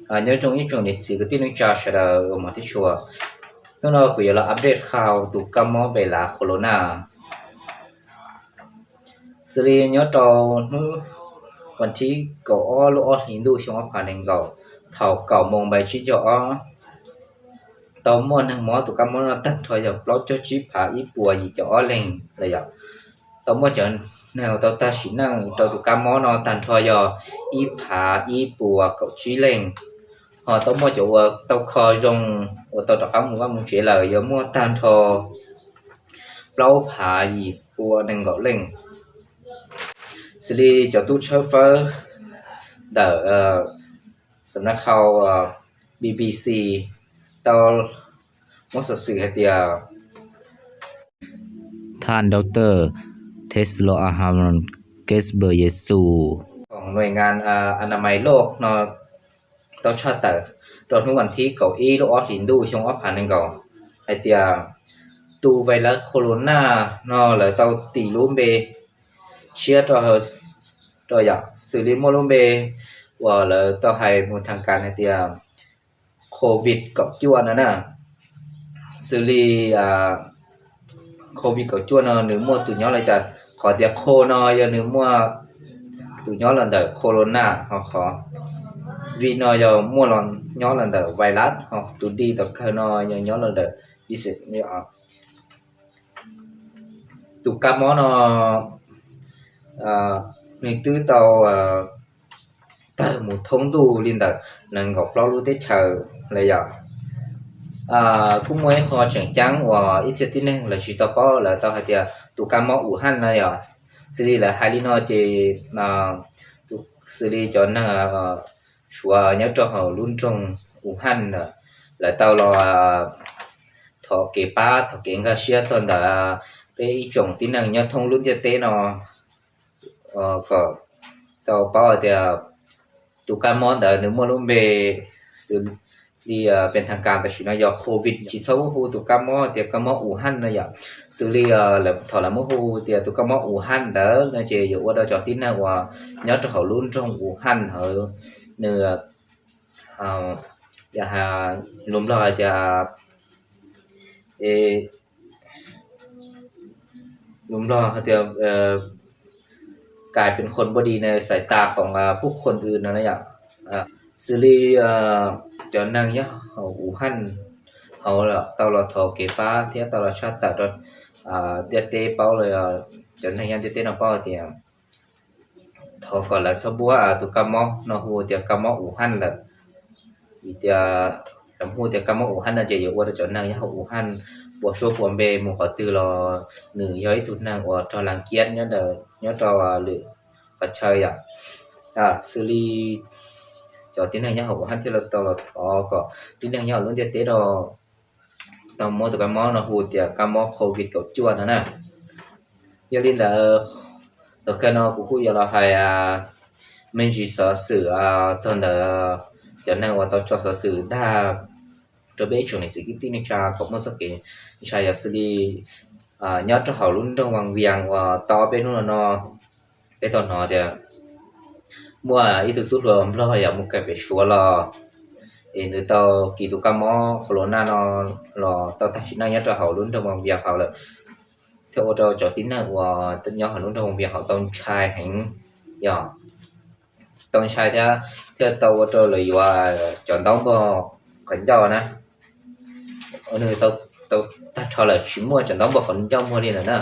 Nyob zoo ib tsoom niam txiv kwv tij neej tsa sawv daws uas hmov thiab tshua, hnub no kuv yuav los update qhau tus kab mob virus corona. Xws li nyob rau hnub vas thib kaum ob lub ob hlis ntuj xyoo ob phav nees nkaum, thaum kaum moos npaim tsib caug ob, tau muaj neeg mob tus kab mob no tag nrho yog plaub caug tsib phav ib puas yim caum ob leeg lawm yom. Tau muaj cov neeg tau tag sim neej rau tus kab mob no tag nrho yog ib phav ib puas kaum tsib leej, ho tau muaj cov uas tau kho zoo uas tau rov qab mus vaj mus tsev lawm yog muaj tag nrho plaub phav yim pua nees nkaum leej. Xws li cov tub tshawb fawb ntawm xam nav khau B B C tau muab xov xwm hais tias, tha Doctor Tedros Adhanom Ghebreyesus, hnuas ngas a na mais loj no tau tshaj tawm rau hnub vas thib kaum ib lub ob hlis ntuj xyoo ob phav nees nkaum hais tias tus vais lav corona no lawv tau tis lub npe tshiab rau yom, xws li muaj lub npe uas lawv tau hais mus thas kas hais tias covid kaum cuaj no na. Xws li covid kaum cuaj no nws muaj tus nyob los cas? Qhov tias co no yog nws muaj tus nyob los ntawm corona, ho qhov vi no yog muaj los nyob los ntawm vais lav, ho tus di tom kawg no yog nyob los ntawm vi xes. Tus kab mob no nws twb tau tawg mus thoob ntuj li ntawm nees nkaum plaub lub teb chaws lawm yom. Kuj muaj ib qho tseem ceeb uas ib txhia tib neeg lawv tsis tau paub, lawv tau hais tias tus kab mob Wuhan no yom. Xws li lawv hais li no ces xws li cov neeg Suav nyob rau hauv lub nroog Wuhan na, lawv tau los thov kev pab, thov kev nkag siab txog ntawm peb ib tsoom tib neeg nyob thoob lub ntiaj teb no kom tau paub hais tias tus kab mob ntawd nws muaj lub npe xws li pes thas kas tam sim no yog covid. Tsis txhob muab hu tus kab mob tias kab mob Wuhan no yom. Xws li thaum lawv muab hu tias tus kab mob Wuhan ntawd no ces yuav ua rau cov tib neeg uas nyob rau hauv lub nroog Wuhan hauv nws yog lus Nplog hais tias, lus Nplog hais tias càiเป็นคนบ่ดีในสายตาของผู้คนอื่น no na yom. Xws li cov neeg nyob hauv Wuhan hauv tau los thov kev pab thiab tau los tshaj tawm rau ntiaj teb paub, cov neeg nyob ntiaj teb no paub tias thov kom lawv txhob muab tus kab mob no hu tias kab mob Wuhan lawm. Vim tias lawv hu tias kab mob Wuhan no ces yuav ua rau cov neeg nyob hauv Wuhan puas suab puas npe mus qhov twg los nws yog ib tug neeg uas raug las kiab nyob rau lwm qhov chaw yom. Xws li cov tib neeg nyob hauv Wuhan thiaj li tau los thov kom tib neeg nyob hauv lub ntiaj teb no tau muab tus kab mob no hu tias kab mob covid kaum cuaj no na. Yog li ntawd, tom kawg no kuv kuj yuav los hais me ntsis xov xwm txog ntawm cov neeg uas tau tso xov xwm dag rau peb ib tsoom niam txiv kwv tij neej tsa kom muaj txoj kev ntshai yog xws li nyob rau hauv lub nroog Vaj Vias uas tau ob peb hnub no no peb tau hnov tias muaj ib tug tub hluas Nplog yam mus kawm pem Suav los es nws tau kis tus kab mob corona no los tau tag sim neej nyob rau hauv lub nroog Vaj Vias hauv lawm, thiaj ua rau cov tib neeg uas nyob hauv lub nroog Vaj Vias hauv tau ntshai heev, yog tau ntshai thiab thiaj tau ua rau lawv yuav cov ntaub npog qhov ncauj na. Nws tau tag nrho lawm tsis muaj cov ntaub npog qhov ncauj muag li lawm na.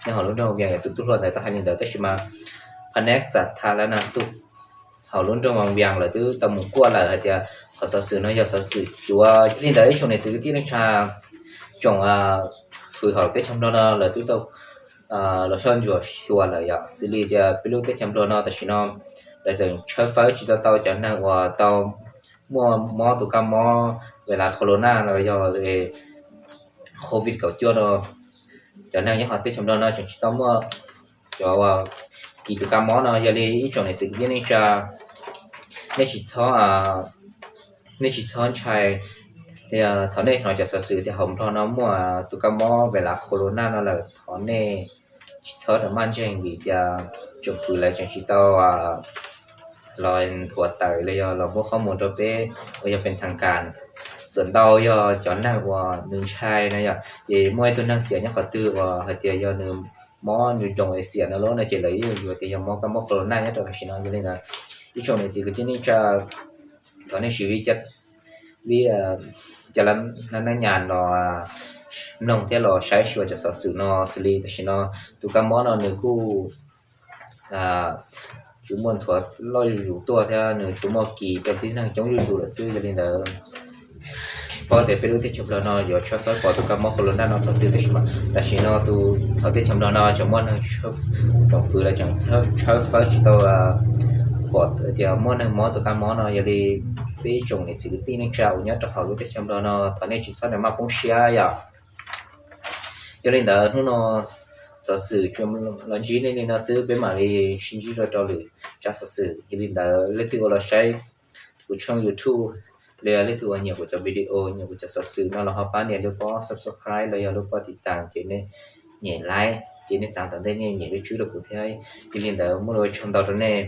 Nyob hauv lub nroog Vaj Vias tus tub hluas ntawd tau hais li ntawd tab sis mas phav neeb xav tha la na xu hauv lub nroog Vaj Vias lawv twb tau mus kuaj lawm hais tias qhov xov xwm no yog xov xwm cuav. Li ntawd ib tsoom niam txiv kwv tij neej tsa, tsoom fwv hauv teb chaws Nplog no lawv twb tau los soj ntsuam xyuas lawm yom. Xws li tias peb lub teb chaws Nplog no tam sim no lawv tseem tshawb fawb tsis tau tau cov neeg uas tau muaj mob tus kab mob vaj las corona los yog covid kaum cuaj no. Cov neeg nyob hauv teb chaws Nplog no tseem tsis tau muaj cov uas kis tus kab mob no. Yog li ib tsoom niam txiv kwv tij neej tsa, nej tsis txhob nej tsis txhob ntshai. Thaum nej hnov cov xov xwm tias hauv Nplog no muaj tus kab mob vaj las corona no lawm thov nej tsis txhob rau maj ntseeg vim tias tsoom fwv lawv tseem tsis tau los nthuav tawm los yog los muab qhob mus rau peb uas yog pes thas kas. Xam ntau yog cov neeg uas nws ntshai na yom, ces muaj ib tug neeg xiam nyob qhov twg uas hais tias yog nws mob nws nroo es xiam no lawm no ces lawv yuav tias yog mob kab mob corona nyob rau tam sim no. Yog li ntawd ib tsoom niam txiv kwv tij neej tsa, thov nej siv vij caj lab nab nyas los mloog thiab los saib xyuas cov xov xwm no xws li tam sim no tus kab mob no nws kuj tsuas muaj nthuav loj zuj zus tuaj thiab nws tsuas muaj kis rau tib neeg coob zuj zus lawm xwb. Yog li ntawd tsis paub tias peb lub teb chaws Nplog no yuav tshawb fawb pom tus kab mob corona no thaum twg, tab sis mas tam sim no tus hauv teb chaws Nplog no tseem muaj neeg tsoom fwv lawv tseem tshawb fawb tsis tau pom tias muaj neeg mob tus kab mob no. Yog li peb ib tsoom niam txiv kwv tij neej tsa uas nyob rau hauv lub teb chaws Nplog no thov nej tsis txhob niaj maj poob siab yom. Yog li ntawd hnub no xov xwm tsuas los ntsib nej li no xwb, peb mam li sib ntsib dua rau lwm tsab xov xwm. Yog li ntawd leej twg uas los saib kuv tshooj YouTube los yog leej twg uas nyiam kuv cov video, nyiam kuv cov xov xwm no los ho pab nias lub pob subscribe los yog lub pob tiv tas ces nej nyem like ces nej txav tom ntej nej nyem lub tswb rau kuv thiab. Yog li ntawd muaj lus ua tsaug ntau rau nej.